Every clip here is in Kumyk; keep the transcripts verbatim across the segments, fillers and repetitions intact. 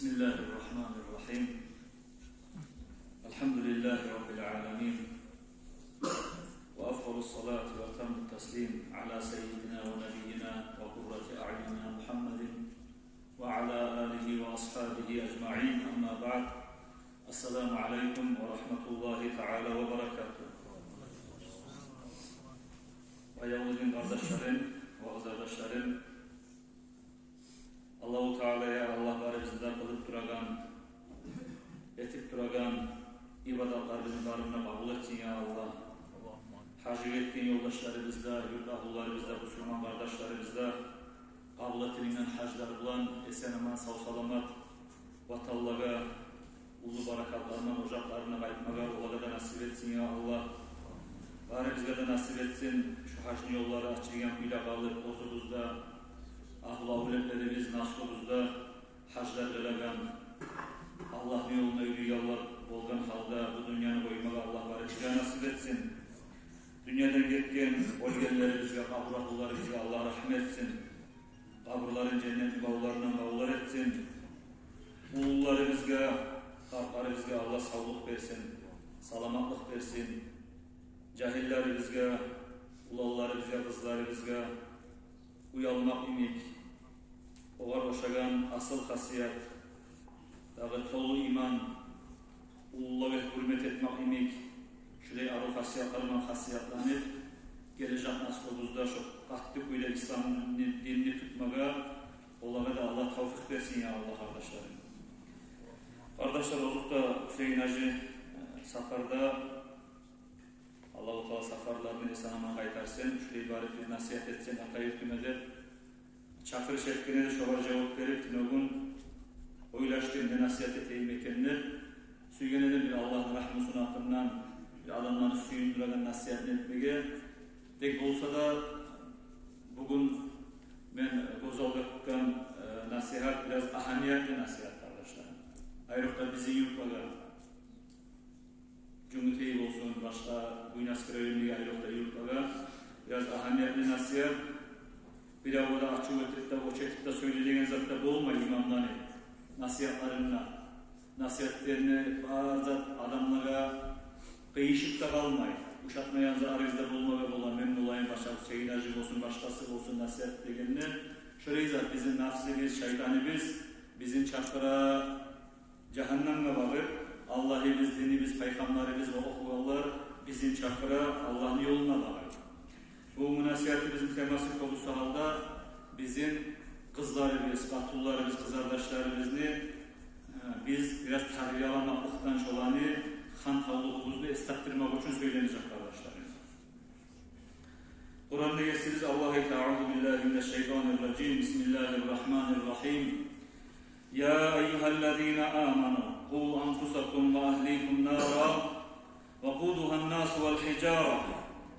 بسم الله الرحمن الرحيم. الحمد لله رب العالمين. وأفضل الصلاة وأتم التسليم على سيدنا ونبينا وقرة أعيننا محمد وعلى آله وأصحابه أجمعين. أما بعد. السلام عليكم ورحمة الله تعالى وبركاته. Баягъы дин къардашларым, ваъзадашларым, Аллагьу Таала, я Аллагь, барыбызны да къылып турагъан, этип турагъан ибадатларыбызны барын да къабул этсин, я Аллагь. Гьажгъа гетген ёлдашларыбызны да, юрт агьлюлерибизни де, бусурман къардашларыбызны да къабул этилинген гьажлар булан эсен-аман, сав-саламат ватанлагъа, уллу баракатларындан ожакъларына къайтмагъа олагъа да насип этсин, я Аллагь. Барыбызгъа да насип этсин шу гьажны ёллары ачылгъан кюйде къалып, оьзюбюз де, агьлю-авлетлерибиз, наслубуз да гьажлар къылагъан, Аллагьны ёлунда юрюйгенлер болгъан гьалда бу дюньяны къоймагъа Аллагь барыбызгъа насип этсин. Дюньядан гетген, оьлгенлерибизге, къабур агьлюлерибизге Аллагь рагьмат этсин. Къабурларын женнетни бавларындан бавлар этсин. Уллуларыбызгъа, къартларыбызгъа Аллагь савлукъ берсин, саламатлыкъ берсин. Жагьиллерибизге, уланларыбызгъа, къызларыбызгъа уялмакъ йимик, огъар ошагъан асил хасият, дагъы толу иман, уллулагъа гьюрмет этмек йимик, шулай арив хасиятлар булан хасиятланып, гележек наслубузда шо къатты кюйде ислам динни тутмагъа, олагъа да Аллагь тавфикъ берсин, я Аллагь, къардашларым. Къардашлар, озокъда, Гьюсейин гьажи, э, сапарда, Аллагьу Таала сапарларындан эсен-аман къайтарсын, шулай барып бир насигьат этсем ата юртума деп, чакъырыш этгенде де, шогъар жавап берип, тюнегюн ойлашдым, не насигьат этейим экен деп. Сюйген эдим бир Аллагьны рагьмусуну гьакъындан бир адамланы сююндюреген насигьатны этмеге. Тек болса да, бугюн мен гёз алгъа тутгъан, э, насигьат бираз агьамиятлы насигьат, къардашлар. Айрокъда бизин юртлагъа, Жюнгютей болсун, башгъа Буйнакск районундагъы айрокъда юртлагъа бираз агьамиятлы насигьат. Биревге де ачув этип де, оьч этип де сёйле деген зат да болмай имамланы насигьатларында. Насигьатларыны бар зат адамлагъа къыйышып да къалмай. Ушатмайгъан затларыгъыз да болмагъа бола, мен болайым, башгъа Гьюсейин гьажи болсун, башгъасы болсун насигьат дегенде. Шолай зат, бизин нафсыбыз, шайтаныбыз бизин чакъыра жагьаннамгъа багъып, Аллагьыбыз, динибиз, пайхаммарыбыз ва охугъанлар бизин чакъыра Аллагьны ёлуна багъып. Бугюнгю насигьатыбызны темасы кёбюсю гьалда бизин къызларыбыз, къатынларыбыз, къызардашларыбызны, э, биз бираз тарбияламакълыкъдан шоланы хантавлугъубузну эс тапдырмакъ учун сёйленежек, къардашларым. Къуранда Есибиз Аллагь айта: أعوذ بالله من الشيطان الرجيم. بسم الله الرحمن الرحيم. يا أيها الذين آمنوا قوا أنفسكم وأهليكم نارا وقودها الناس والحجارة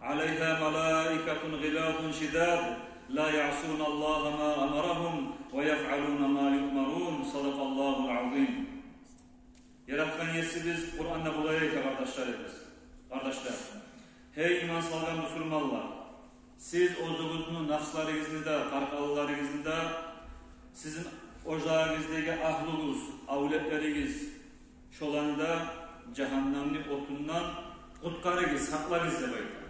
عليها ملائكة غلاظ شداد لا يعصون الله ما أمرهم ويفعلون ما يؤمرون. صدق الله العظيم. Яратгъан Есибиз Къуранда булай айта, къардашларыбыз, къардашлар: «Гьей иман салгъан бусурманлар, сиз оьзюгюзню нафсларыгъызны да, къаркъараларыгъызны да, сизин ожагъыгъыздагъы агьлюгюз, авлетлеригиз, шоланы да жагьаннамны отундан къутгъарыгъыз, сакълагъыз», — деп айта.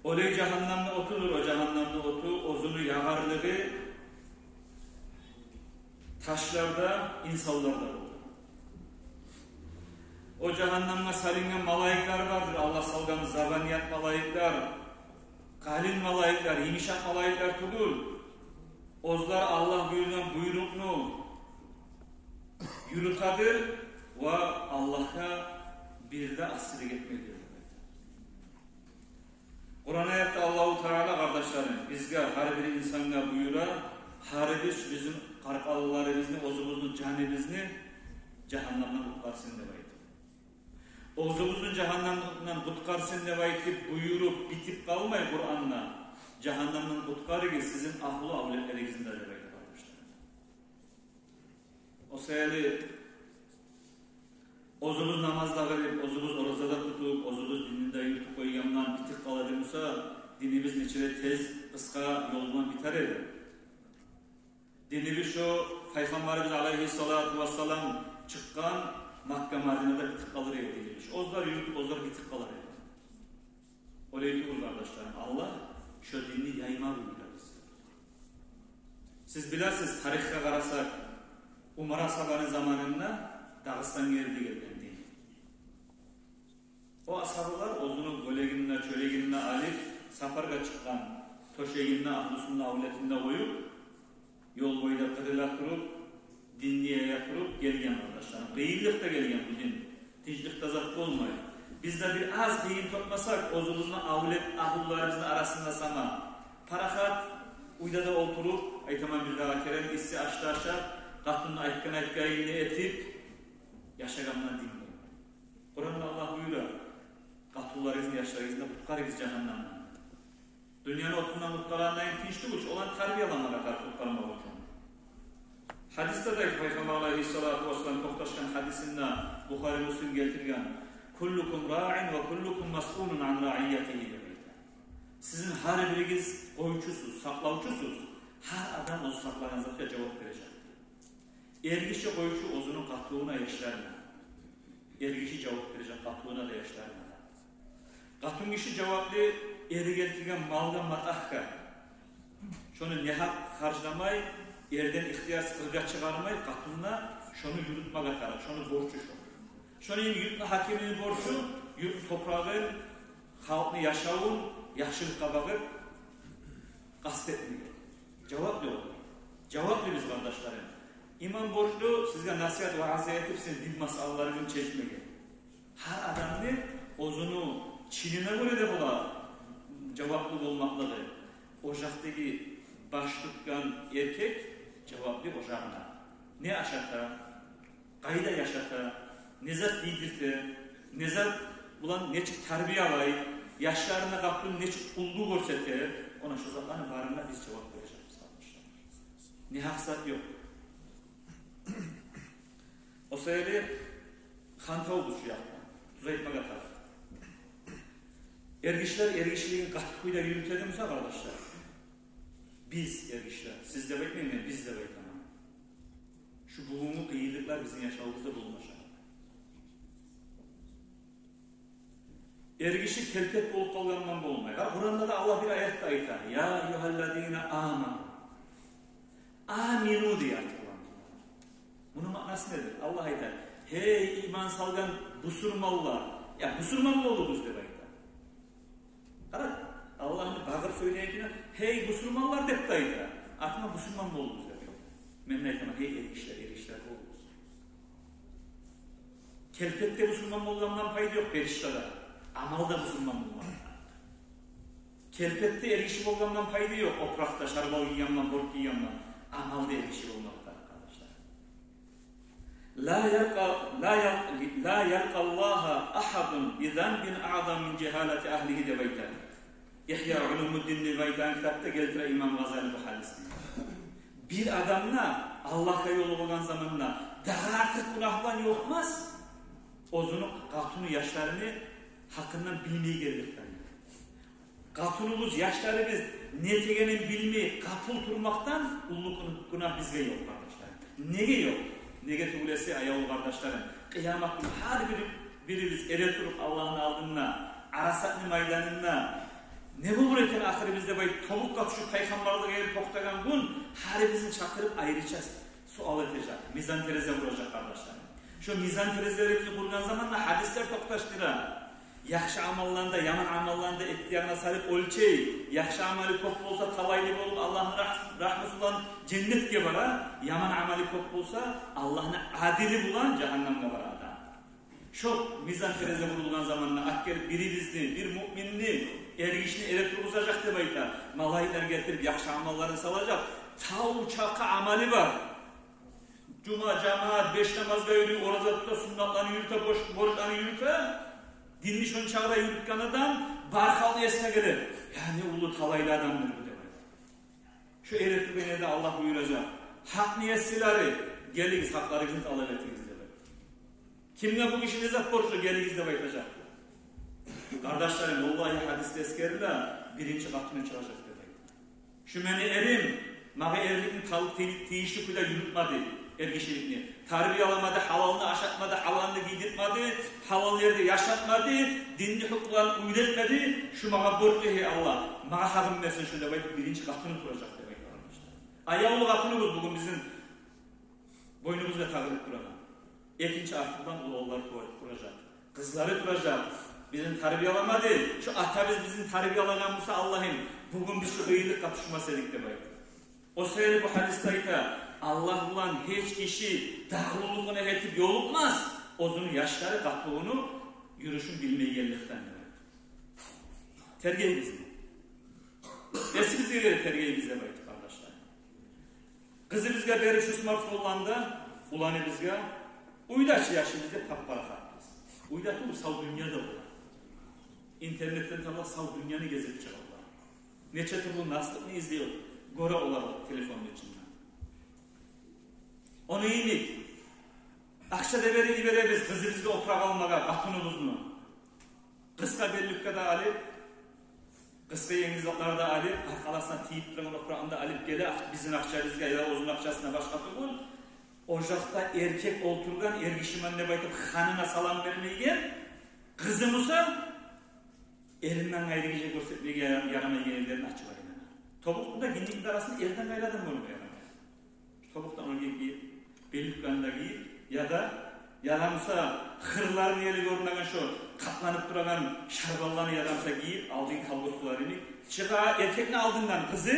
Олай жагьаннамны отудур, о жагьаннамны оту, оьзюню ягъарлыгъы ташларда, инсанларда болду. О жагьаннамгъа салынгъан малайиклер бардыр, Аллагь салгъан забаният малайиклер, къалин малайиклер, йымышакъ малайиклер тюгюл. Оьзлер Аллагь буюргъан буйрукъну юрютедир ва Аллагьгъа бир де асилик этмейдир. Къуран аятда Аллагьу Таала, къардашларым, бизге, гьар бир инсангъа буюра, гьар бир бизин къаркъараларыбызны, оьзюбюзню жаныбызны жагьаннамдан къутгъарсын деп айтып. Оьзюбюзню жагьаннамдан къутгъарсын деп айтып буюруп битип къалмай Къуранда, жагьаннамдан къутгъарыгъыз сизин агьлю-авлетлеригизни де деп айтып, къардашлар. О саялы оьзюбюз намаз да къылып, оьзюбюз ораза да тутуп, оьзюбюз динни де юрютюп къойгъан булан битип къала эди буса, динибиз нече де тез, къысгъа ёл булан битер эди. Динибиз шо, Пайхаммарыбыз алайгьиссалату вассалам чыкъгъан Макка, Мадинада битип къалыр эди динибиз. Оьзлер юрютюп, оьзлер битип къалыр эди. Олай тюгюл, къардашларым, Аллагь шо динни яйма буюра бизге. Сиз билесиз, тарихге къарасакъ, Умар асгьабаны заманында Дагъыстангъа эрди гелген дин. О асгьабалар оьзюню гёлегин де, чёлегин де алып, сапаргъа чыкъгъан, тёшегин де, агьлюсюн де, авлетин де къоюп, ёл бойда къырыла туруп, динни яя туруп гелген, къардашларым. Къыйынлыкъда гелген бу дин. Тынчлыкъда зат болмай. Биз де бир аз къыйын тапмасакъ, оьзюбюзню авлет-агьлюлерибизни арасында сама парахат уьйде де олтуруп, айтаман, бир дагъы керен исси ашны ашап, къатынны айтгъан айтгъанын этип яшагъандан дин болмай. Къуранда Аллагь буюра: «Къатынларыгъызны, яшларыгъызны къутгъарыгъыз жагьаннемден». Дюньяны отундан къутгъаргъандан тынч тюгюл, оланы тарбияламагъа тарыкъ къутгъармакъ учун. Гьадисде де Пайхаммар алайгьиссалату вассалам токъташгъан гьадисинде, Бухари, Муслим гелтирген: «Куллукум раъин ва куллукум масъулун ан раъиятигьи», — деп айта. Сизин гьар биригиз къойчусуз, сакълавчусуз. Гьар адам оьзю сакълагъан затгъа жавап бережек. Эргиши къойчу оьзюню къатынына, яшларына. Эргиши жавап бережек къатынына да, яшларына да. Къатынгиши жаваплы эри гелтирген малгъа, матагьгъа. Шону негьакъ харжламай, эрден ихтиярсыз къыргъа чыгъармай, къатынына шону юрютмеге тарыкъ, шону борчу шо. Шону юртну гьакимини борчу — юртну топурагъын, халкъны яшавун яхшылыкъгъа багъып къаст этмеге. Жаваплы о. Жаваплы биз, къардашларым. Имам борчлу сизге насигьат, ваъза этип, сизин дин масъалаларыгъызны чечмеге. Гьар адамны оьзюню чинине гёре де бола жаваплы болмакълыгъы. Ожакъдагъы баш тутгъан эркек жаваплы ожагъына. Не ашата, къайда яшата, не зат гийдирте, не зат булан нечик тарбиялай, яшларына, къатынына нечик уллу гёрсете, она шо затланы барына биз жавап бережекбиз, къардашлар. Негьакъ зат ёкъ. О саялы хантав бу шу якъда, тюз айтмагъа тарыкъ. Эргишилер эргишилигин къатты кюйде юрютедими буса, къардашлар? Биз, эргишилер, сиз деп айтмайман, биз деп айтаман. Шу бугюнгю къыйынлыкълар бизин яшавубузда болмаша. Эргиши келпет болуп къалгъандан болмай. Къуранда да Аллагь бир аятда айта: «Я айюгьаллазина аману». «Амину» дей артыкъ булан. Муну маънасы недир? Аллагь айта: «Гьей, иман салгъан бусурманлар, я бусурман болугъуз», — деп айта. Къара, Аллагьны багъып сёйлейгенине «Гьей, бусурманлар» деп де айта. Артына «бусурман болугъуз» деп айта. Мен де айтаман: «Гьей, эргишилер, эргишилер болугъуз». Келпетде бусурман болгъандан пайда ёкъ, периштада. Амалда бусурман болмакъ. Келпетде эргиши болгъандан пайда ёкъ, опуракъда шарбал гийгенмен, борт гийгенмен. Амалда эргиши болмакъ тарыкъ, къардашлар. «Ла ялкъа, ла ялкъа, ла ялкъаллагьа агьадун би занбин аъзама мин жагьалати агьлигьи», — деп айта. «Ихья улумуддин» деп айтагъан китапда гелтире имам Гъазали бу гьадисни. Бир адам да Аллагьгъа ёлугъагъан заманда дагъы артыкъ гюнагь булан ёлукъмас, оьзюню къатыны, яшларыны гьакъындан билмейгенликден. Къатыныбыз, яшларыбыз не этегенин билмей, къапул турмакъдан уллу гюн-, гюнагь бизге ёкъ, къардашлар. Неге ёкъ? Неге тюгюл эсе, аявлу къардашларым, къыямат гюн гьар бир, бирибиз эретуруп Аллагьны алдында, Арасатны майданында, не болур экен ахырыбыз деп айтып, тобукъгъа тюшюп, пайхаммарлыкъ эрип токътагъан гюн, гьарибизни чакъырып, айрыча суал этежек, мизан-терезе къуражакъ, къардашларым. Шо мизан-терезелерибизни къургъан заманда гьадислер токъташдыра. Яхшы амалланы да, яман амалланы да эки янына салып оьлчей. Яхшы амалы кёп болса, талайлы болуп, Аллагьны рагь-, рагьмусу булан женнетге бара. Яман амалы кёп болса, Аллагьны адили булан жагьаннамгъа барады. Шо мизан-терезе къурулгъан заманда, акъ гелип, бирибизни, бир муъминни, эргишини эретургъузажакъ деп айта. Малайиклер гелтирип, яхшы амалларын салажакъ. Тав чакъы амалы бар. Жума, жамаат, беш намазгъа юрюй, ораза тута, суннатланы юрюте, борч-, борчланы юрюте. Динни шончакъы да юрютген адам бар халкъны эсине геле: «Я, не уллу талайлы адамдыр бу», — деп айта. Шо эретургъан ерде Аллагь буюражакъ: «Гьакъны еслери, гелигиз, гьакъларыгъызны талап этигиз», — деп айта. «Кимге бу гиши не зат борчлу, гелигиз», — деп айтажакъ. Къардашларым, валлагь, гьадисде эсгериле, биринчи къатыны чыгъажакъ деп айта. «Шу мени эрим, Магъа эрликни тал-, ти-, тийишли кюйде юрютмеди, эргишиликни. Тарбияламады, гьалалны ашатмады, гьалалны гийдиртмеди, гьалал ерде яшатмады, динни гьукъукъларын уьйретмеди. Шу магъа борчлу, гьей Аллагь, магъа гьакъын берсин шу деп айтып, биринчи къатыны туражакъ деп айтып, къардашлар. Аявлу къатыныбыз бугюн бизин бойнубузгъа тагъылып турагъан. Экинчи артындан уланлар тувалып туражакъ. Къызлары туражакъ. Бизин тарбияламады. Шу атабыз бизин тарбиялагъан буса, Аллагьым, бугюн биз шу къыйынлыкъгъа тюшмес эдик деп айтып. О саялы бу гьадисде айта: Аллагь булан гьеч гиши дагълулугъуна етип ёлукъмас, оьзюню яшлары къатынларыны юрюшюн билмейгенликден деп айтып. Тергейбиз. Эсибизге геле тергейбиз деп айтып, къардашлар. Къызыбызгъа берип шу смартфонланы да, уланыбызгъа, уьйде чи яшыбыз деп пап-парахатбыз. Уьйде тюгюл, сав дюньяда бола. Интернетден таба сав дюньяны гезип чыгъа олар. Нече тюрлю наслыкъны излей, гёре олар телефонну ичинде. Ону йимик, акъча да берип йиберебиз къызыбызгъа олтура къалмагъа къатыныбызны. Къысгъа бёллюкге де алып, къысгъа енгил затлар да алып, къаркъарасына тийип турагъан опуракъны да алып геле, акъ-, бизин акъчабызгъа яда оьзюню акъчасына, башгъа тюгюл. О якъда эркек олтургъан, эргишимен деп айтып, ханына салам бермейген, къызы буса эринден къайры гишиге гёрсетмеге яра-, ярамайгъан ерлерин ачып айлана. Тобукъну да, гинникни де арасында эрден къайры адам болма ярамай. Тобукъдан ону гийип, гийип, бёллюкни де гийип, яда, яда буса хырларын ели гёрмеген шу къапланып турагъан шарбанланы яда буса гийип, алдын колготкаларын чыгъа эркекни алдындан, къызы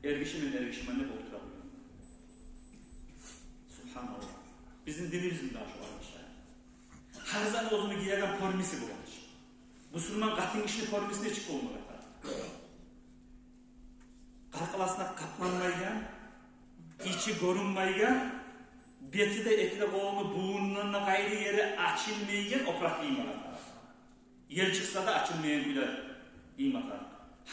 эргишимен, эргишимен деп олтура. Субгьаналлагь. Бизин динибиз мунда шу, къардашлар. Гьар затны оьзюню гиеген формасы бола. Бусурман къатынгишини формасы нечик болмагъа тарыкъ? Къаркъарасына къапланмайгъан, ичи гёрюнмейген, бети де, эки де къолуну бувундан да къайры ери ачылмайгъан опуракъ гиймеге тарыкъ. Ел чыкъса да ачылмайгъан кюйде гиймеге тарыкъ.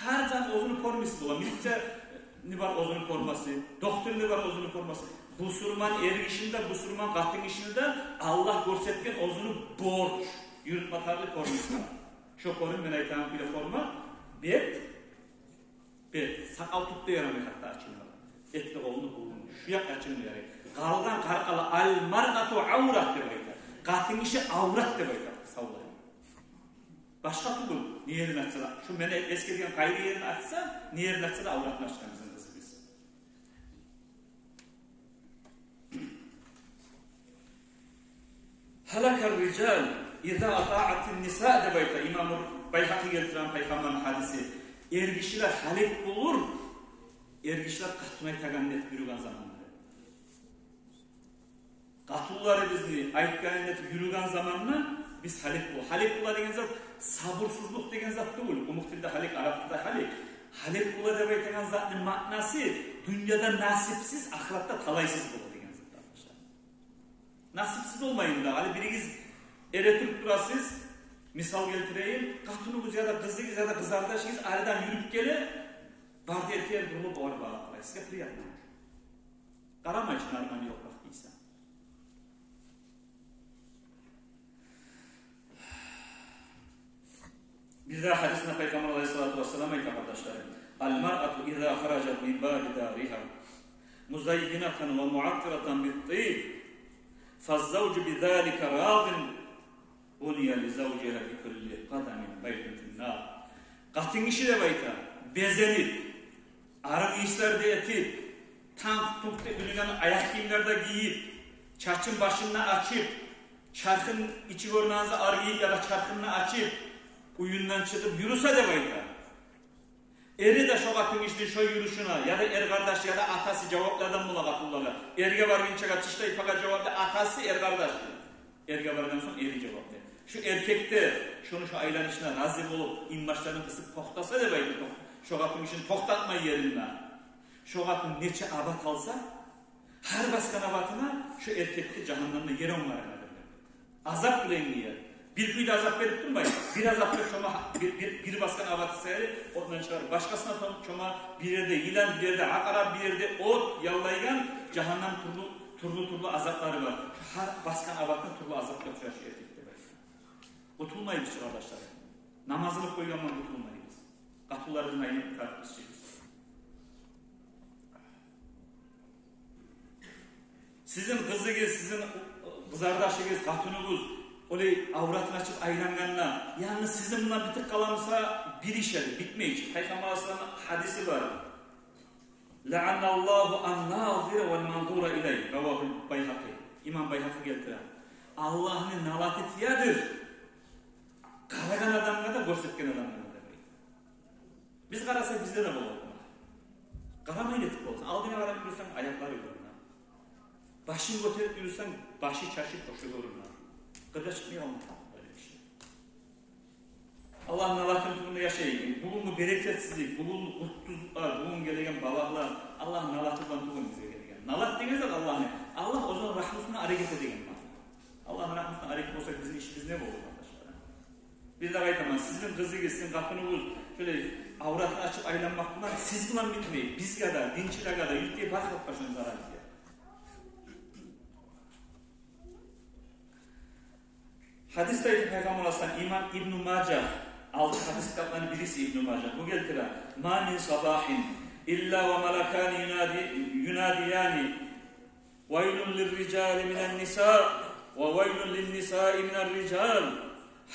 Гьар зат оьзюню формасы бола. Милицияны бар оьзюню формасы, докторну бар оьзюню формасы. Бусурман эргишини де, бусурман къатынгишини де Аллагь гёрсетген оьзюню борч, юрютме тарыкълы формасы бар. Шо форма, мен айтагъан кюйде форма, бет, бет, сакъал-тюк де ярамай гьатта ачылма. Эки де къолуну, къолуну. Шу якъ ачылма ярай. Къалгъан къаркъара, аль-маръату аврат деп айта. Къатынгиши аврат деп айта, савлай. Башгъа тюгюл, не ерин ачса да. Шу мен эсгерген къайры ерин ачса, не ерин ачса да авратын ачгъан бизин къызыбыз. Гьалакар-рижал иза атаъатин-ниса деп айта имам Байгьакъи гелтирген пайхаммарны гьадиси. Эргишилер гьалек болур, эргишилер къатынгиши айтагъанын этип юрюген заманда. Къатынларыбызны айтгъанын этип юрюген заманда биз гьалек бол-, гьалек бола деген зат, сабурсузлукъ деген зат тюгюл. Къумукъ тилде гьалек, арап тилде гьалек. Гьалек бола деп айтагъан затны маънасы дюньяда насипсиз, ахыратда талайсыз бола деген зат, къардашлар. Насипсиз болмайын да, гьали биригиз эретуруп турасыз, мисал гелтирейим, къатыныгъыз яда къызыгъыз яда къызардашыгъыз арадан юрюп геле, барды эртер бурулуп, огъар багъып къарай. Сизге приятно. Къарамай чы, нормальный опуракъ гийсе. Бир дагъы гьадисинде Пайхаммар алайгьиссалату вассалам айта, къардашларым: «Аль-маръату иза хараджат мин баби даригьа музаййинатан ва муъаттиратан бит-тиб, фаз-завжу би залика разин, буния ли завжигьа би кулли къадамин байтун фин-нар». Къатынгиши деп айта, безенип, арив ислер де этип, танг-тунг деп билинген аякъ гийимлер де гийип, чачын-башын да ачып, чархын, ичи гёрюнеген зат арив гийип яда чархын да ачып, уьюнден чыгъып юрюсе деп айта. Эри де шо къатынгишини шо юрюшюне, яда эркъардашы, яда атасы жаваплы адам бола къатынлагъа. Эрге баргъынчагъа тыш тайпагъа жаваплы атасы, эркъардашы. Эрге баргъан сонг эри жаваплы. Шу эркек де шону шо айланышына рази болуп, инбашларын къысып токътаса деп айта, шо къатынгишини токътатмай еринде. Шо къатын нече абат алса, гьар басгъан абатына шо эркекге жагьаннемде ер онгарылады. Азап булан гийер. Бир кюйде азап берип турмай, бир азап берип, шома бир, бир, бир басгъан абаты саялы отдан чыгъарып, башгъасына шо-, шома бир ерде йылан, бир ерде акъарап, бир ерде от яллайгъан, жагьаннем тюрлю, тюрлю-тюрлю азаплары бар. Шо гьар басгъан абатына тюрлю азапгъа тюшер шо эркек деп айта. Къутулмайбыз чы, къардашлар. Намазны къойгъанман къутулмайбыз. Къатынларыбызны айланып тарыкъбыз чы биз. Сизин къызыгъыз, сизин къызардашыгъыз, къатыныгъыз олай авратын ачып айлангъанда, янгыз сизин булан битип къаламыса, бир иш эди, битмей чи. Пайхаммар алайгьиссаламны гьадиси бар. «Лаъаналлагьу ан-назира вал манзура илайгь», равагьул Байгьакъи. Имам Байгьакъи гелтире. Аллагьны налаты тиедир къарагъан адамгъа да, гёрсетген адамгъа да, деп айта. Биз къарасакъ, бизде де бола. Къарамай нетип боласан? Алдынга къарап юрюсенг, аякълары гёрюне. Башын гётерип юрюсенг, башы, чачы, башы гёрюне. Къыргъа чыкъмай къалмагъан бары киши. Аллагьны налатыны тюбюнде яшайгъан. Бугюнгю берекетсизлик, бугюнгю къутсузлукълар, бугюн гелеген балагьлар Аллагьны налаты булан тюгюл бизге гелеген. Налат деген зат Аллагьны, Аллагь оьзюню рагьмусундан арек эте деген маъна. Аллагьны рагьмусундан арек болсакъ, бизин ишибиз не болур, къардашларым? Бир дагъы айтаман, сизин къызыгъыз, сизин къатыныгъыз шолай авратын ачып айланмакъ булан сиз булан битмей, бизге де, динчилеге де, юртгъа, бар халкъгъа шону зарары тие. Гьадисде айта Пайхаммар алайгьиссалам, имам Ибну Мажа, алты гьадис китапланы бириси Ибну Мажа, бу гелтире: «Ма мин сабагьин илла ва малакани юнади-, юнадияни: вайлун лиррижали минан ниса, ва вайлун линнисаи минар рижал».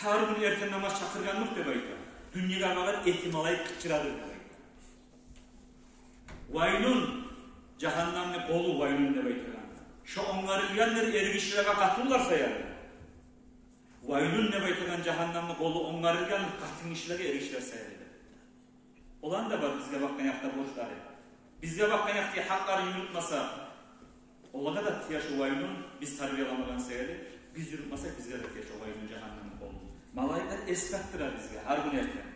Гьар гюн эртен намаз чакъыргъандыр деп айта. Дюньягъа багъып эки малайик къычырадыр деп айта. Вайлун, жагьаннамны къолу вайлун деп айтагъан. Шо онгарылгъандыр эргишилеге къатынлар саялы. Вайлун деп айтагъан жагьаннамны къолу онгарылгъандыр къатынгишилеге эргишилер саялы деп. Оланы да бар бизге бакъгъан якъда борчлары. Бизге бакъгъан якъда гьакъларын юрютмесе, олагъа да тие шо вайлун, биз тарбияламагъан саялы, биз юрютмесек, бизге де тие шо вайлун, жагьаннамны къолу. Малайиклер эс тапдыра бизге гьар гюн эртен.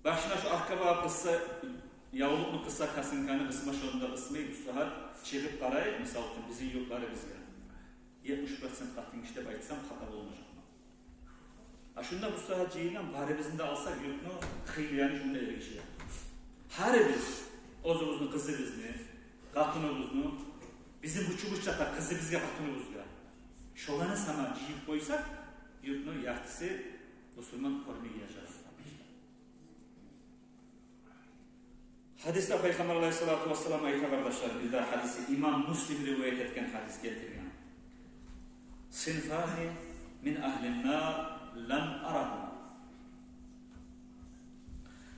Башына шо аркъа багъып къысса, явлукъну къысса, косынканы къысма, шонда къысмай, бу сагьат чыгъып къарай, мисал учун, бизин юртларыбызгъа. Етмиш процент къатынгиши деп айтсам, хата болмажакъман. А шунда бу сагьат жыйылгъан, барыбызны да алсакъ, юртну хыйлы яны шунда эргишилер. Гьарибиз оьзюбюзню къызыбызны, къатыныбызны, бизин бу чугъушчакъда къызыбызгъа, къатыныбызгъа, шоланы сама жыйып къойсакъ, юртну яртысы бусурман гёрмей яшар. Гьадисде Пайхаммар алайгьиссалату вассалам айта, къардашлар, бир де гьадиси, имам Муслим риваят этген гьадис гелтирген: «Синфани мин агьлин нар лам арагьума.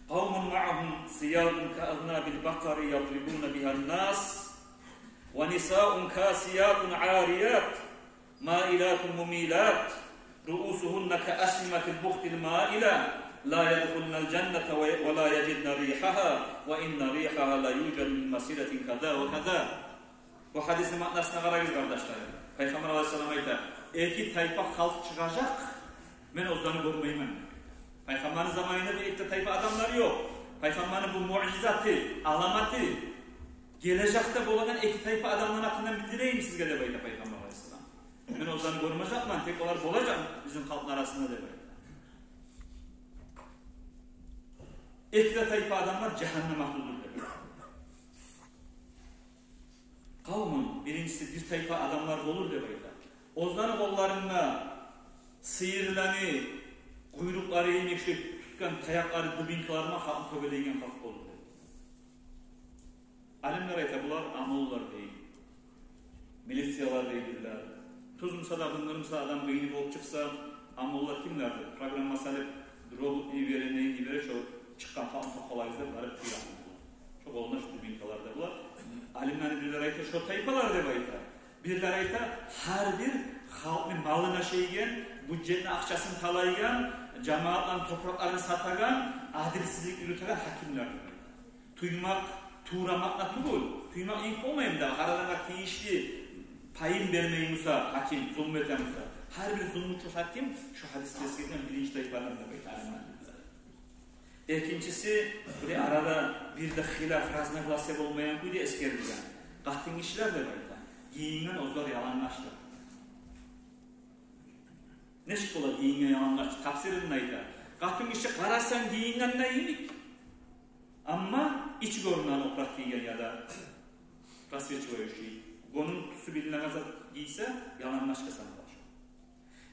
Къавмун маъагьум сиятун ка азнабил бакъари ядрибуна бигьан нас, ва нисаун касиятун арият, маилатун мумилат, руусугьунна ка асниматил бухтил маила, ла ядхулнал жанната ва, ва ла яжидна ригьагьа, ва инна ригьагьа ла южаду мин масиратин каза ва каза». Бу гьадисни маънасына къарагъыз, къардашлар. Пайхаммар алайгьиссалам айта: «Эки тайпа халкъ чыгъажакъ, мен оьзлени гёрмеймен». Пайхаммарны заманында бу эки тайпа адамлар ёкъ. Пайхаммарны бу муъжизаты, аламаты, гележекде болагъан эки тайпа адамланы гьакъындан билдирейим сизге деп айта Пайхаммар алайгьиссалам. «Мен оьзлени гёрмежекмен, тек олар болажакъ бизин халкъны арасында», — деп айта. Эки де тайпа адамлар жагьаннам агьлюдюр деп айта. Къавмун, биринчиси, бир тайпа адамлар болур деп айта. Оьзлени къолларында сыйырланы къуйрукълары йимик шо тутгъан таякълары, дубинкалары булан халкъны тёбелейген халкъ болур деп. Алимлер айта, булар ОМОНлар дей, милициялар дейдилер. Тюз буса да, бынгыр буса, адам къыйыны болуп чыкъса, ОМОНлар кимлердир? Программа салып, робот йибере, не йибере, шо чыкъгъан халкъны токъалайгъыз деп барып къыйракъ. Шо къолунда шо дубинкалар да булар. Алимлени бирлери айта, шо тайпалар деп айта. Бирлери айта, гьар бир халкъны малын ашайгъан, бюджетни акъчасын талайгъан, жамиятланы топуракъларын сатагъан, адилсизлик юрютеген гьакимлер. Тюймек, туврамакъ да тюгюл. Тюймек йимик болмаймы да, гьар адамгъа тийишли пайын бермей буса гьаким, зулму эте буса. Гьар бир зулмучу гьаким шо гьадисде эсгерилген биринчи тайпадан деп айта алимлер. Экинчиси, бу арада бир де хилаф, разногласия болмайгъан кюйде эсгерилген. Къатынгишилер деп айта, гийинген оьзлер ялангачлар. Нечик бола гийинген ялангач? Тафсиринде айта, къатынгиши къарасанг гийинген йимик, амма ичи гёрюнеген опуракъ гийген яда просвечивающий, гёнюнг тюсю билинеген зат гийсе, ялангачгъа санала шо.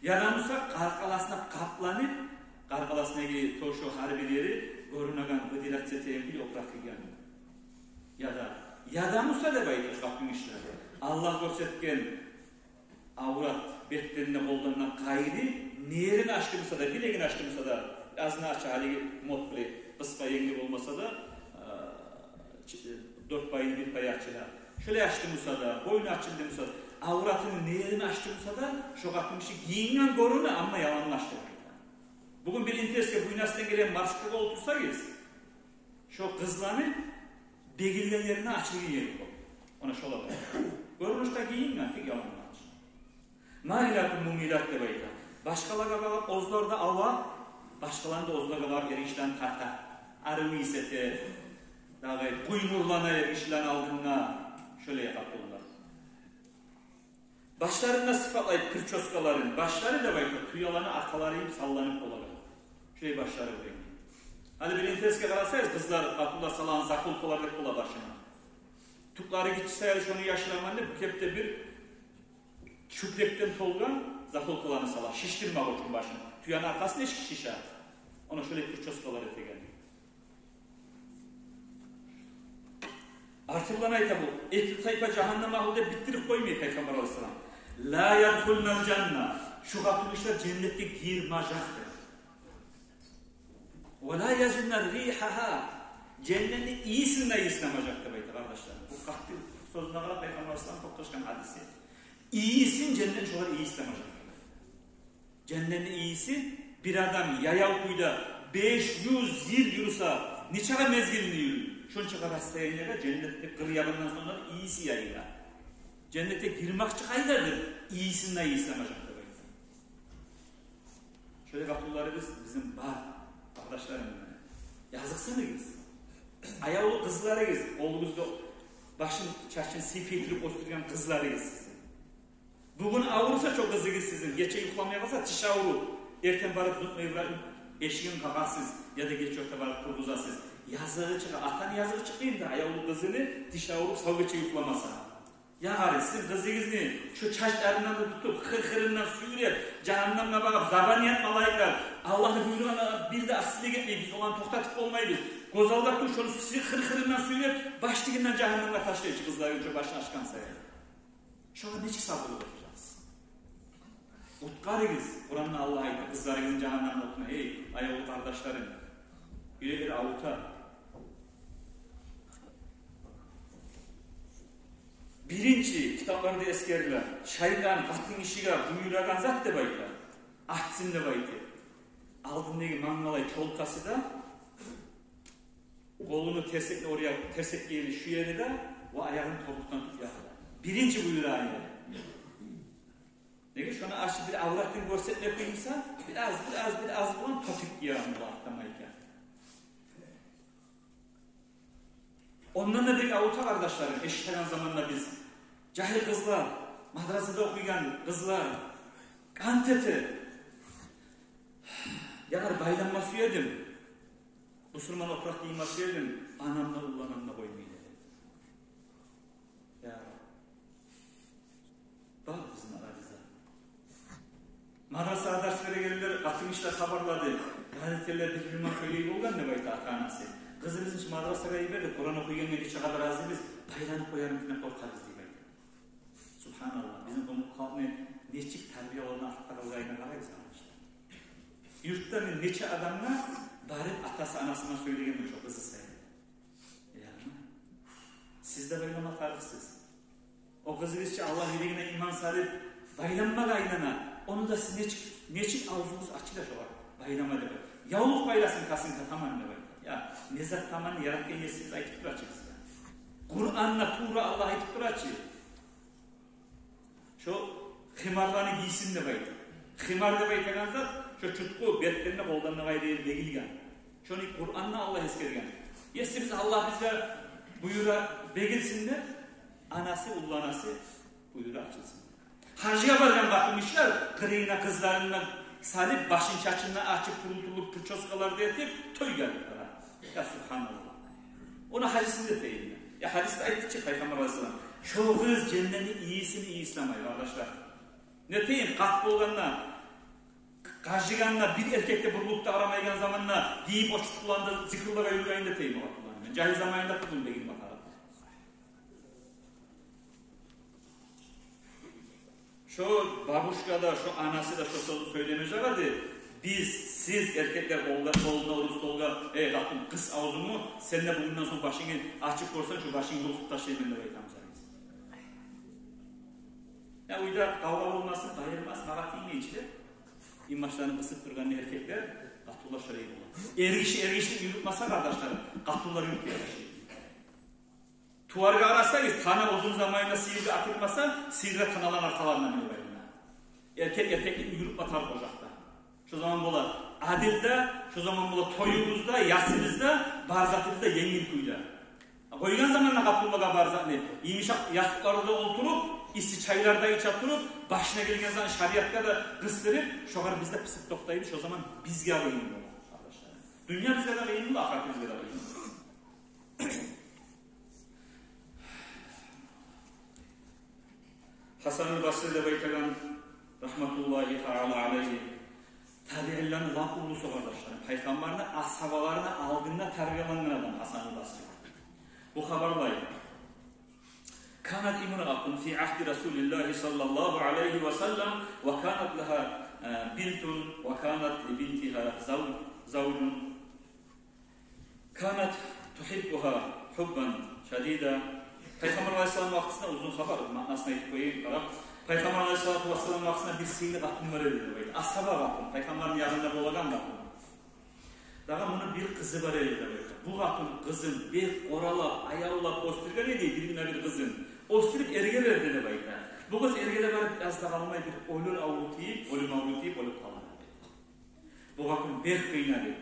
Яда буса къаркъарасына къапланып, къаркъарасындагъы тёшю, гьар бир ери гёрюнеген, выделяться этеген бир опуракъ гийген. Яда, яда буса деп айта къатын гишилер, Аллагь гёрсетген аврат, бетденни, къолданны къайры, не ерин ачды буса да, билегин ачды буса да, азны ача, гьалиги мод булан, къысгъа, енгил болмаса да, а, чи-, дёрт пайны бир пайы ача. Шолай ачды буса да, боюну ачылды буса да, авратыны не ерин ачды буса да, шо къатын гиши гийинген гёрюне, амма ялангач деп айта. Бугюн бир интернетге, буйнасындан гелген маршрутгъа олтурсагъыз, шо къызланы бегилгенлеринден ачылгъан ери кёп. Она шолар. Гёрюнюшде гийинген, тек ялангач. Маилатун мумилат деп айта. Башгъалагъа багъып, оьзлер де ава, башгъаланы да оьзлеге багъып эргишилени тарта. Арив ийис эте, дагъы къуймурлана эргишилени алдында, шолай къатын гишилер. Башларын да сыпатлай, причёскаларын, башлары деп айта, тюелени аркъалары йимик салланып болагъан. Шолай башлары булан. Гьали бир интернетге къарасагъыз, къызлар, къатынлар салагъан заколкалар деп бола башына. Тюклери гиччи саялы шону яшыраман деп, бу кепде бир чюпрекден толгъан заколкаланы сала, шишдирмек учун башын. Тюени аркъасын эшик шише. Она шолай причёскалар этеген. Артындан айта бу, эки тайпа жагьаннам агьлю деп битдирип къоймай Пайхаммар алайгьиссалам. Ла ядхулнал жанна. Шу къатын гишилер женнетге гирмежек деп. Ва ла яжидна ригьагьа. Женнетни ийисин де ийисламажакъ деп айта, къардашлар. Бу къатты сёзюне къарап Пайхаммар алайгьиссалам токъташгъан гьадиси. Ийисин женнетни шолар ийисламажакъ. Женнетни ийиси, бир адам яяв кюйде беш юз йыл юрюсе, нечакъы мезгилни юрюй, шончакъы расстояниеге женнетни къыр ягъындан сонг да ийиси яйыла. Женнетге гирмекчи къайдадыр, ийисин де ийисламажакъ деп айта. Шолай къатынларыбыз бизин бар, къардашларым. Языкъсыныгъыз. Аявлу къызларыгъыз, къолугъузда башын, чачын сыйпай туруп оьсдюрген къызларыгъыз сизин. Бугюн авруса шо къызыгъыз сизин, гече юхламай къалса, тиш авруп, эртен барып зутмай, барып эшигин къагъасыз, яда гече орта барып тургъузасыз. Языгъы чыгъа, атаны языгъы чыкъмаймы да, аявлу къызыны тиш авруп, сав гече юхламаса. Я гьари, сизин къызыгъызны шо чачларындан да тутуп, хыр-хырындан сюйреп, жагьаннемге багъып, забаният малайиклер, Аллагьны буйругъун бир де асилик этмей, биз оланы токътатып болмайбыз. Гёз алда тур, шону сы-, хыр-хырындан сюйреп, баштыгъындан жагьаннемге ташлай чы къызланы, шо башын ачгъан сайын. Шогъар нечик сабурлукъ этежексиз? Къутгъарыгъыз. Къуранда Аллагь айта къызларыгъызны жагьаннем отундан, эй, аявлу къардашларым. Юреклер авурта. Биринчи китапларда эсгериле, шайтан къатын гишиге буюрагъан зат деп айта, ачсын деп айта. Алдындагъы мангалай чёлкъасы да, къолуну терсекни орая, терсекге ерли шу ери де, ва аягъын тобукъдан тутуп ягъа да. Биринчи буюрагъан ери. Неге шону ачып бир авратын гёрсетмек буюрса, бир аз, бир аз, бир аз булан топик гиярмы бар, тамай экен. Ондан да бек авурта, къардашларым, эшитеген заманда биз, жагьил къызлар, мадрасада охуйгъан къызлар, къант эте. Ягъар, байланма сюе эдим, бусурман опуракъ гийме сюе эдим, анамны, улланамны къоймай эди. Я Раб. Бар бизин арабызда. Мадрасада дарс берегенлер, къатын гишилер хабарлады. Родительлер бир-бирине сёйлей болгъан деп айта ата-анасы. Къызыбызны чы мадрасагъа йибердик, Къуран охуйгъангъа нече къадар разибиз, байланып къоярмы деп къоркъабыз деп айта. Субгьаналлагь, бизин къумукъ халкъны нечик тарбиялавну артда къалгъанына къарайгъыз, къардашлар. Юртда мен нече адамгъа барып атасы-анасына сёйлегенмен шо къызы саялы. Ярамай. Сиз де байлама тарыкъсыз. О къызыгъыз чы Аллагь юрегине иман салып, байланмагъа айлана. Ону да сиз нечик, нечик авзугъуз ачыла шогъар, байлама деп. Явлукъ байласын касынга таман деп. Я, не зат таман, яратгъан Есибиз айтып тура чы бизге. Къуранда тувра Аллагь айтып тура чы. Шо химарланы гийсин деп айта. Химар деп айтагъан зат, шо чутгъу, бетденни, къолданны къайры ери бегилген. Шону Къуранда Аллагь эсгерген. Есибиз Аллагь бизге буюра бегилсин деп, анасы, улланасы буюра ачылсын. Гьажгъа баргъан къатын гишилер къырыйына къызларын салып, башын-чачын ачып, турутулуп, причёскалар да этип, тойгъа барып бара. Я субгьаналлагь. Ону гьажисин де этейим. Я гьадисде айтды чы Пайхаммар алайгьиссалам, шо къыз женнетни ийисин ийислемей, къардашлар. Не этейим, къат болгъанда, къажыгъанда, бир эркек де бурулуп да къарамайгъан заманда, гийип очуп къулланды, зикруллагъа юрюйюн де этейим о къатынланы. Мен жагьил заманымда къызым дегеним бар. Шо бабушка да, шо анасы да шо сёзню сёйлемежек эди. Биз, сиз, эркеклер, къолуна, къолуна уруп столгъа: «Эй, къатын, къыс авзунгну, сен де бугюнден сонг башынгны ачып гёрсенг, шо башынгны юлкъуп ташлайман», — деп айтамыз биз. Я уьйде къавгъа болмасын, къайырмас, магъа тиймейчи деп, инбашларын къысып тургъан эркеклер къатынлар шолай бола. Эргиши эргишни юрютмесе, къардашларым, къатынлар юрютмей башлай. Туваргъа къарасагъыз, тана узун заманында сыйыргъа атылмаса, сыйыр да таналаны аркъаларындан минип айлана. Эркек эркекни юрютме тарыкъ ожакъда. Шо заман бола адил де, шо заман бола тоюбуз да, ясыбыз да, бар затыбыз да енгил кюйде. Къойгъан заманда къатынлагъа бар затны, йымышакъ ястыкъларда олтуруп, исси чайлар да иче туруп, башына гелген затны шариатгъа да къысдырып, шогъар биз де пысып токътайбыз, шо заман бизге къыйын бола, къардашлар. Дюнья бизге де къыйын бола, ахырат бизге де къыйын бола. Гьасанул Басри деп айтагъан, рагьматуллагьи таала алайгьи, табиинлени лап уллусу, къардашларым. Пайхаммарны асгьабаларыны алдында тарбиялангъан адам Гьасанул Басри. Бу хабарлай: كانت امرأة في عهد رسول الله صلى الله عليه وسلم وكانت لها بنت وكانت لبنتها زوج كانت تحبها حبا شديدا. Пайхаммар алайгьиссалам вакътисинде, узун хабар, маънасын айтып къояйым, къарап. Пайхаммар алайгьиссалату вассалам вакътисинде бир сыйлы къатын бар эди деп айта. Асгьаба къатын, пайхаммарны янында болагъан къатын. Дагъы муну бир къызы бар эди деп айта. Бу къатын къызын бек къоралап, аявлап оьсдюрген эди, бир-бирине бир къызын. Оьсдюрюп эрге берди деп айта. Бу къыз эрге де барып, аз да къалмай бир оьлюр авру тийип, оьлюм авру тийип, оьлюп къалгъан эди. Бу къатын бек къыйналып,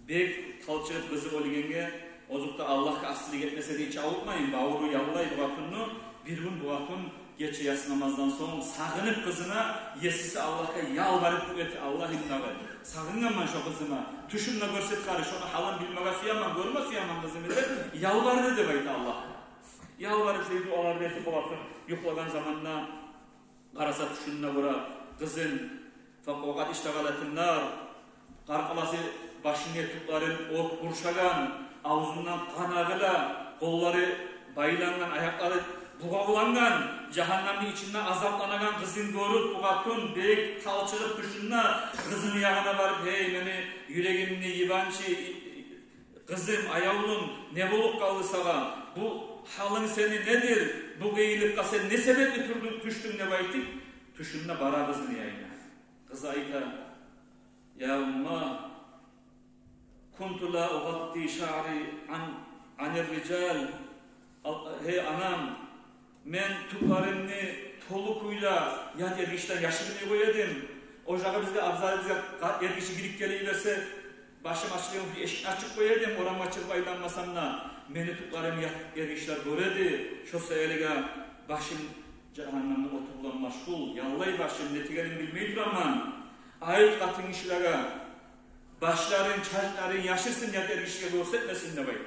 бек талчыгъып къызы оьлгенге, озокъда, Аллагьгъа асилик этмесе де, гьеч авуртмайын, бавуру яллай бу къатынны. Бир гюн бу къатын гече яссы намаздан сонг сагъынып къызына, есиси Аллагьгъа ялбарып дуа эте: «Аллагьым, дагъы сагъынгъанман шо къызыма, тюшюмде гёрсет гьари, шону гьалын билмеге сюемен, гёрме сюемен къызымны», — деп ялбарды деп айта Аллагьгъа. Ялбарып, шолай дуалар этип, бу къатын юхлагъан заманда къараса, тюшюнде гёре къызын. فقد اشتعلت النار. Къаркъарасы, башыны тюклерин от къуршагъан, авзундан къан агъыла, къоллары байлангъан, аякълары бугъавлангъан, жагьаннемни ичинде азапланагъан къызын гёрюп, бу къатын бек талчыгъып тюшюнде къызыны ягъына барып: «Гьей, мени юрегимни йыбанчы, къызым, аявлум, не болуп къалды сагъа? Бу гьалынг сени недир? Бу къыйынлыкъгъа сен не себепли турдунг, тюшдюнг?» — деп айтып, тюшюнде бара къызыны янына. Къызы айта: يا أماه، كنت لا أغطي شعري عن، عن الرجال. Ал-, гьей анам, мен тюклеримни толу кюйде ят эргишиден яшырмай къоя эдим. О жагъы бизге, абзарыбызгъа къа-, эргиши гирип геле берсе, башым ачылгъан кюйде эшикни ачып къоя эдим, орамгъа чыгъып айланмасам да. Мени тюклерим ят эргишилер гёре эди. Шо саялы башым жагьаннемни оту булан машгъул, яллай башым, не этегеним билмей тураман. Айт къатынгишилеге, башларын, чачларын яшырсын, ят эргишиге гёрсетмесин деп айтды.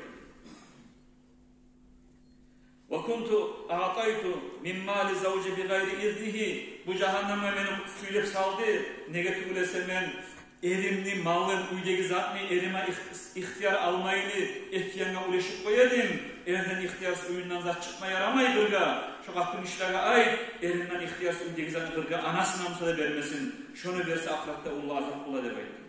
وكنت أعطيت من مال زوجي بغير إذنه. Бу жагьаннемге мени сюйреп салды. Неге тюгюл эсе, мен эримни малын, уьйдеги затны эриме их-, ихтияр алмайлы эки янгъа уьлешип къоя эдим. Эрден ихтиярсыз уьюнден зат чыкъма ярамай къыргъа. Шо къатынгишилеге айт, эринден ихтиярсыз уьйдеги затны къыргъа, анасына буса да бермесин. Шону берсе, ахыратда уллу азап бола деп айтды.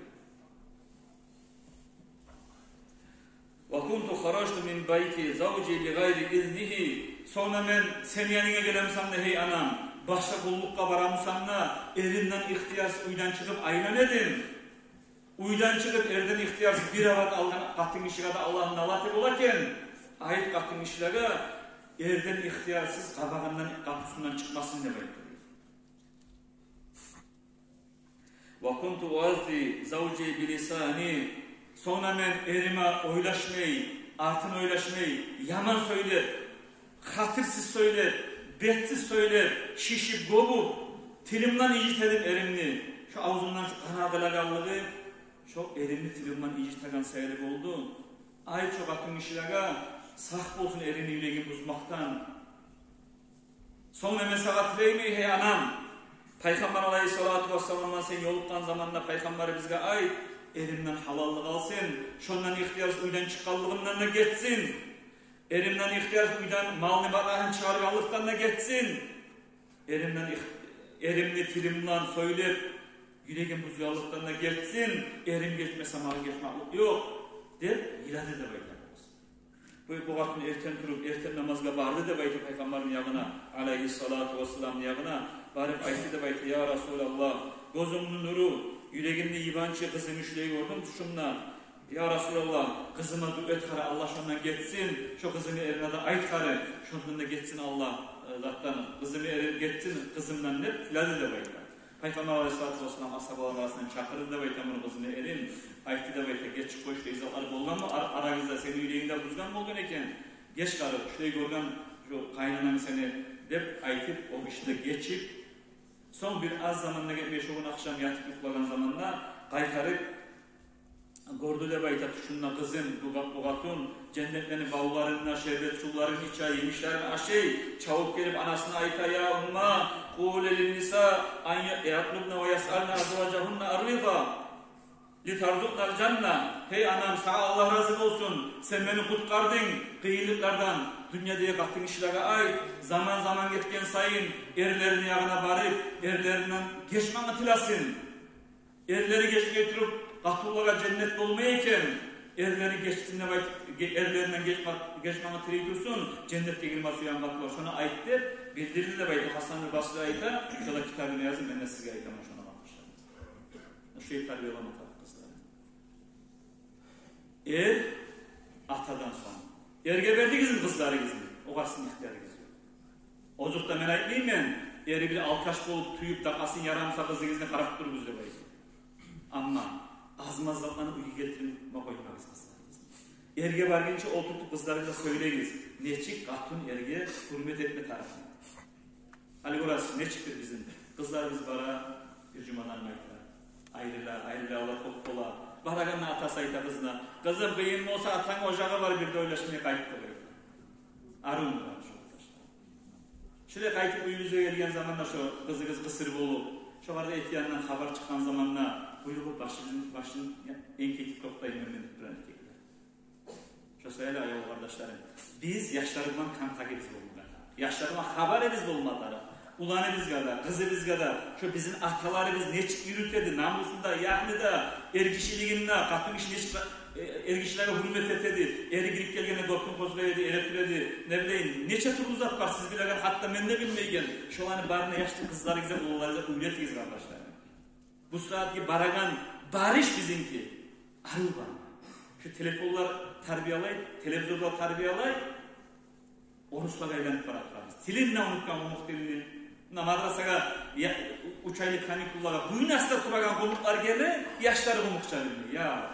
وكنت خرجت من بيت زوجي بغير إذنه. Сонг да мен сени янынга гелемисем де, гьей анам, башгъа къуллукъгъа барамысам да, эримден ихтиярсыз уьйден чыгъып айлана эдим. Уьйден чыгъып, эрден ихтиярсыз бир абат алгъан къатынгишиге де Аллагь налат бола экен. Айт къатынгишилеге, эрден ихтиярсыз къабагъындан, къапусундан чыкъмасын деп айтды. وكنت أؤذي زوجي بلساني. Сонг да мен эриме ойлашмай, артын ойлашмай, яман сёйлеп, хатирсиз сёйлеп, бетсиз сёйлеп, шишип, гёбюп, тилимден инжите эдим эримни. Шо авзумдан шо къан агъылагъанлыгъы шо эримни тилимден инжитеген саялы болду. Айт шо къатынгишилеге, сакъ болсун эрини юрегин бузмакъдан. Сонг да мен сагъа тилеймен, гьей анам, Пайхаммар алайгьиссалату вассаламдан сен ёлукъгъан заманда Пайхаммарыбызгъа айт, эримден гьалаллыкъ алсын, шондан ихтиярсыз уьйден чыкъгъанлыгъымдан да гетсин. Эримден ихтиярсыз уьйден малны-матагьын чыгъаргъанлыкъдан да гетсин. Эримден их-, Эримни тилим булан сёйлеп, юрегим бузгъанлыкъдан да гетсин, эрим гечмесе, магъа гечмеклик ёкъ», — деп йылады деп айта. Бу, бу къатын эртен туруп, эртен намазгъа барды деп айта Пайхаммарны ягъына, алайгьиссалату вассаламны ягъына. Барып айтды деп айта: «Я Расулаллагь, гёзюмню нюрю, юрегимни йыбанчы къызымны шулай гёрдюм тюшюмде. Я Расулаллагь, къызыма дуа эт гьари, Аллагь шондан гетсин, шо къызымны эрине де айт гьари, шондан да гетсин Аллагь, э, затдан, къызымны эри гетсин къызымдан», — деп тиледи деп айта. Пайхаммар алайгьиссалату вассалам асгьабалар арасындан чакъырды деп айта муну къызыны эрин. Айтды деп айта: «Геч, къой, шулай затлар болгъанмы ар-, арагъызда, сени юрегингде бузгъан болгъан экен. Геч гьари, шулай гёрген шо къайнананг сени», — деп айтып, о гиши де гечип, сонг бир аз заманда гетмей, шо гюн ахшам ятып юхлагъан заманда къайтарып гёрдю деп айта тюшюнде къызын, бу къа-, бу къатын женнетлени бавларында шербет сувларын иче, емишлерин ашай, чабып гелип анасына айта: «Я умма, къули линниса ан я-, ятлубна ва ясъална азважагьунна ар-риза литарзукънал жанна». «Гьей анам, сагъа Аллагь рази болсун, сен мени къутгъардынг къыйынлыкълардан. Дюньядагъы къатынгишилеге айт, заман-заман гетген сайын эрлерини ягъына барып, эрлеринден гечмекни тилесин. Эрлери гечмей туруп, къатынлагъа женнет болмай экен. Эрлери гечсин деп айтып, ге-, эрлеринден гечме-, гечмекни тилей турсун женнетге гирме сюеген къатынлар, шону айт», — деп билдирди деп айта. Гьасан аль-Басри айта: «Шолай китабына язып, мен де сизге айтаман шону, къардашлар». Шулай тарбиялама тарыкъ къызланы. Эр атадан сонг. Эрге бердигизми къызларыгъызны, огъар сизин ихтиярыгъыз ёкъ. Озокъда, мен айтмайман, эри бир алкаш болуп, тююп, дакъасын ярамаса, къызыгъызны къарап туругъуз деп айтып. Амма аз-маз затланы уьйге гелтирме къоймагъыз къызларыгъызны. Эрге баргъынча олтуртуп къызларыгъызгъа сёйлегиз, нечик къатын эрге гьюрмет этме тарыкъ. Гьали гёресиз, нечикдир бизин къызларыбыз бара, бир жумадан къайта, айрыла, айрылмагъа кёп бола. Барагъанда атасы айта къызына: «Къызым, къыйын болса, атангны ожагъы бар, бир де ойлашмай къайт», — деп айта. Арив мурат шо, къардашлар. Шолай къайтып уьюгюзге гелген заманда шо къызыгъыз къысыр болуп, шогъар да эти янындан хабар чыкъгъан заманда, буюргъуп башын, башын энкейтип токътай, мен, мен деп турагъан эркеклер. Шо саялы, аявлу къардашларым, биз яшларыбыздан контактыбыз болма тарыкъ. Яшларыбыздан хабарыбыз болма тарыкъ. Уланыбызгъа да, къызыбызгъа да, шо бизин аталарыбыз нечик юрюте эди, намусун да, яхны да, эргишилигин де, къатын гиши нечик, э, эргишилеге гьюрмет эте эди, эри гирип гелгенде гёкюн къозгъай эди, эре тура эди, не билейим, нече тюрлю зат бар сиз билеген, гьатта мен де билмейген. Шоланы барын яшлы къызларыгъызгъа, уланларыгъызгъа уьйретигиз, къардашларым. Бу сагьатгъы барагъан барыш бизинки арив бар. Шу телефонлар тарбиялай, телевизорлар тарбиялай, оруслагъа айланып бара турабыз. Тилин де унутгъан, къумукъ тилин. Муна мадрасагъа я, уьч айлыкъ каникуллагъа буйнаксыз турагъан къумукълар геле, яшлары къумукъча билмей. Я.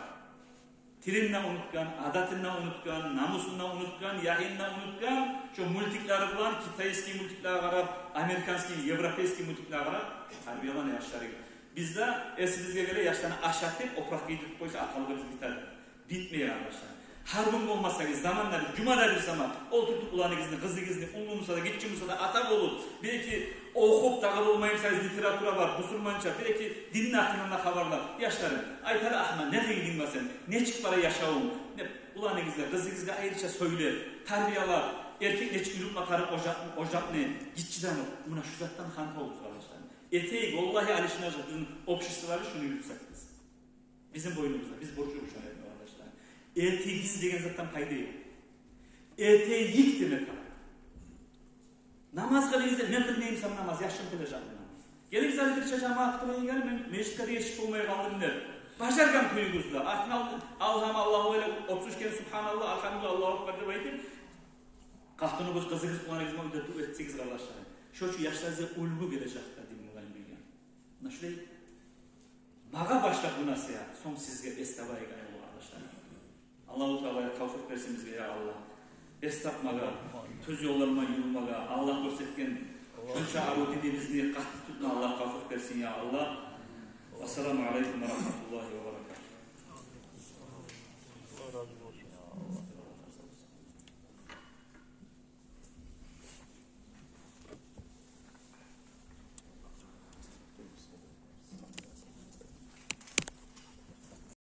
Тилин де унутгъан, адатын да унутгъан, намусун да унутгъан, яхын да унутгъан, шо мультиклери булан, китайский мультиклеге къарап, американский, европейский мультиклеге къарап тарбиялана яшларыгъыз. Бизде эсибизге геле, яшланы ашатып, опуракъ гийдирип къойса, аталыгъыбыз битеди. Битмей, къардашлар. Гьар гюн болмаса да, заманда бир, жумада бир заман олтуртуп, уланыгъызны, къызыгъызны, уллу буса да, гиччи буса да, ата болуп, белки охуп, дагъы болмай буса, литература бар, бусурманча, белки динни гьакъындан да хабарлап, яшларым, айтар: «Агьмат, не къыйын бар сени, нечик бара яшавунг?» — деп, уланыгъызгъа, къызыгъызгъа айрыча сёйлеп, тарбиялап, эркек нечик юрютме тарыкъ ожакъ-, ожакъны гиччиден, муна шу затдан ханта болугъуз, къардашлар. Этейик, валлагь, алышынажакъ бизин обществобуз шуну юрютсек биз. Бизин бойнубузда, биз борчлубуз шону этме, къардашлар. Этигиз деген затдан пайда ёкъ. Этейик деме тарыкъ. Намаз къылыгъыз деп, мен къылмайман намаз, яшым къылажакъ намаз. Гелигиз, гьали бирче жамаат къылайыкъ, гьали мен межитге де етишип болмай къалдым деп, бажаргъан кююгюзде, артына ал-, алгьам, Аллагьу алай, отуз уьч керен субгьаналлагь, альгьамдулиллагь, Аллагьу акбар деп айтып, къатыныгъыз, къызыгъыз, уланыгъыз булан уьйде дуа этсегиз, къардашлар, шо учун яшларыгъызгъа уьлгю гележек дин булан билген. Муна шулай магъа башлап бу насигьат, сонг сизге эс табайыкъ, аявлу къардашлар. Аллагьу Таала тавфикъ берсин бизге, я Аллагь. Эс тапмагъа, тюз ёллар булан юрюмеге, Аллагь гёрсетген шонча арив динибизни къатты тутма Аллагь тавфикъ берсин, я Аллагь. Ассаламу алейкум ва рагьматуллагьи ва баракатугь.